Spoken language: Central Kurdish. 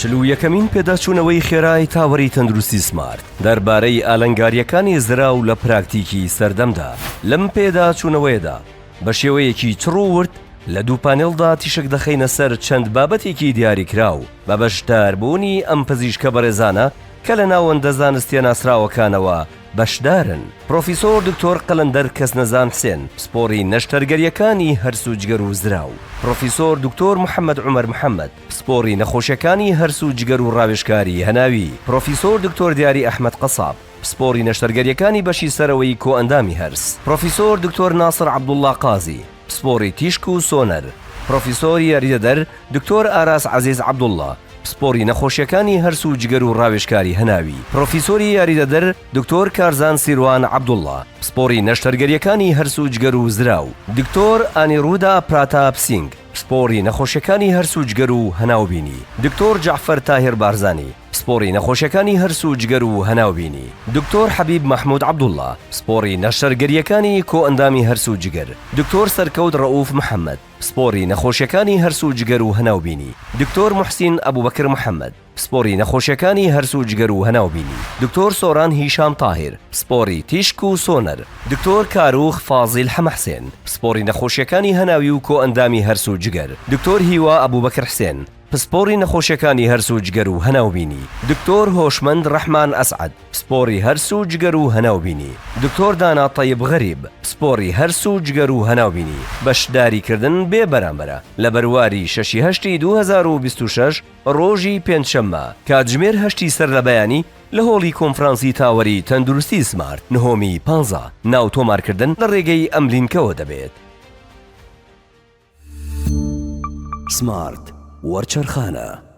41ەمین پێداچوونەوەی خێرای تاوەری تەندروستی سمارت دەربارەی ئالنگارییەکانی زراو لە پراکتیکی سەردەمدا. لەم پێداچوونەوەیەدا بە شێوەیەکی چڕ و ورد لە دوو پانێڵدا تیشک دەخەینە سەر چەند بابەتێکی دیاریکراو بە بەشداربوونی ئەم پزیشکە بەڕێزانە کە لە ناوەندە زانستیە ناسراوەکانەوە بەشدارن، پڕۆفیسۆر دکتۆر قەلەندەر کەسنەزان حسێن، پسپۆڕی نەشتەرگەرییەکانی هەرس و جگەر و زراو، پڕۆفیسۆر دکتۆر محەمەد عومەر محەمەد، پسپۆڕی نەخۆشیەکانی هەرس و جگەر و ڕاوێژکاری هەناوی، پڕۆفیسۆر دکتۆر دیاری ئەحمەد قەساب، پسپۆڕی نەشتەرگەرییەکانی بەشی سەرەوەی کۆئەندامی هەرس، پڕۆفیسۆر دکتۆر ناسر عەبدوڵڵا قازی، پسپۆڕی تیشک و سۆنەر، پڕۆفیسۆری یاریدەدەر دکتۆر ئاراس عەزیز عەبدوڵڵا، پسپۆڕی نەخۆشیەکانی هەرس و جگەر و ڕاوێژکاری هەناوی، پڕۆفیسۆری یاریدەدەر دکتۆر کارزان سیروان عەبدوڵڵا، پسپۆڕی نەشتەرگەریەکانی هەرس و جگەر و زراو، دکتۆر ئانیرودا پراتاپ سینگ، پسپۆڕی نەخۆشیەکانی هەرس و جگەر و هەناوبینی، دکتۆر جەعفەر تاهیر بارزانی، پسپۆڕی نەخۆشیەکانی هەرس و جگەر و هەناوبینی، دکتۆر حەبیب مەحمود عەبدوڵڵا، پسپۆڕی نەشتەرگەرییەکانی کۆئەندامی هەرس و جگەر، دکتۆر سەرکەوت ڕەئوف محەمەد، پسپۆڕی نەخۆشیەکانی هەرس و جگەر و هەناوبینی، دکتۆر موحسین ئەبوبەکر محەمەد، پسپۆڕی نەخۆشیەکانی هەرس و جگەر و هەناوبینی، دکتۆر سۆران هیشام تاهیر، پسپۆڕی تیشک و سۆنەر، دکتۆر کاروخ فازیل حەمەحسێن، پسپۆڕی نەخۆشیەکانی هەناوی و کۆئەندامی هەرس و جگەر، دکتۆر هیوا ئەبوبەکر حسێن، پسپۆڕی نەخۆشیەکانی هەرس و جگەر و هەناوبینی، دکتۆر هۆشمەند ڕەحمان ئەسعەد، پسپۆڕی هەرس و جگەر و هەناوبینی، دکتۆر دانا تەیب غەریب، پسپۆڕی هەرس و جگەر و هەناوبینی، بەشداریکردن بێ بەرامبەرە لە بەرواری شەشی هەشتی 2026 ڕۆژی پێنجشەممە کاتژمێر هەشتی سەرلەبەیانی لە هۆڵی کۆنفرانسی تاوەری تەندروستی سمارت نهۆمی پانزە، ناو تۆمارکردن لە ڕێگەی ئەم لینکەوە دەبێت. سمارت وەرچەرخانە.